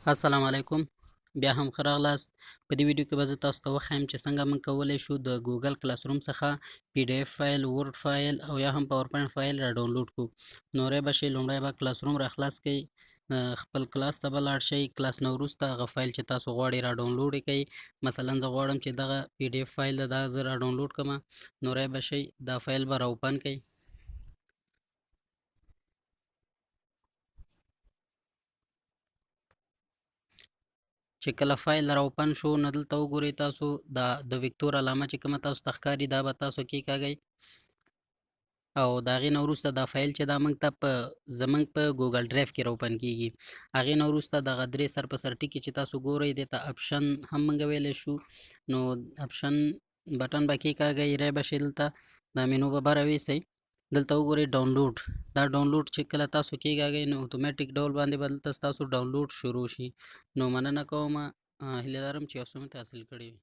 السلام علیکم، بیا هم ښه راغلاست. په دې ویډیو کې به زه تاسو ته وښایم چې څنګه موږ کولی شو د ګوګل کلاس روم څخه پی ډي اف فایل، ورډ فایل او یا هم پاورپوینټ فایل را ډاونلوډ کړو. نو رای به شئ، لومړی به کلاس روم را خلاص کړئ، خپل کلاس ته به لاړ شئ. کلاس نه وروسته هغه فایل چې تاسو غواړئ را ډاونلوډ یې کړئ. مثلا زه غواړم چې دغه پی ډي اف فایل ده، دا زه را ډاونلوډ کړم. نو رای به شئ، دا فایل به را اوپن کړئ. چې کله فایل را اوپن شو، نو دلته وګورئ تاسو دا د وکتور علامه چې کومه تاسو ته ښکاري، دا به تاسو کېکاږئ. او د هغې نه وروسته دا فایل چې دا موږ ته په زموږ په ګوګل ډرایو کې را اوپن کېږي. هغې نه وروسته دغه درې سر په سر ټکي چې تاسو ګورئ، دې ته اپشن هم موږ ویلی شو. نو اپشن بټن به کېکاږئ، ری به شئ، دلته دا مینو به بره ویسئ. دلته وګورئ ډاونلوډ، دا ډاونلوډ چې کله تاسو کېکاږئ نو اتوماتیک ډول باندې به دلته ستاسو ډاونلوډ شروع شي. نو مننه کوم، هیله لرم چې یو څه مې حاصل کړي وي.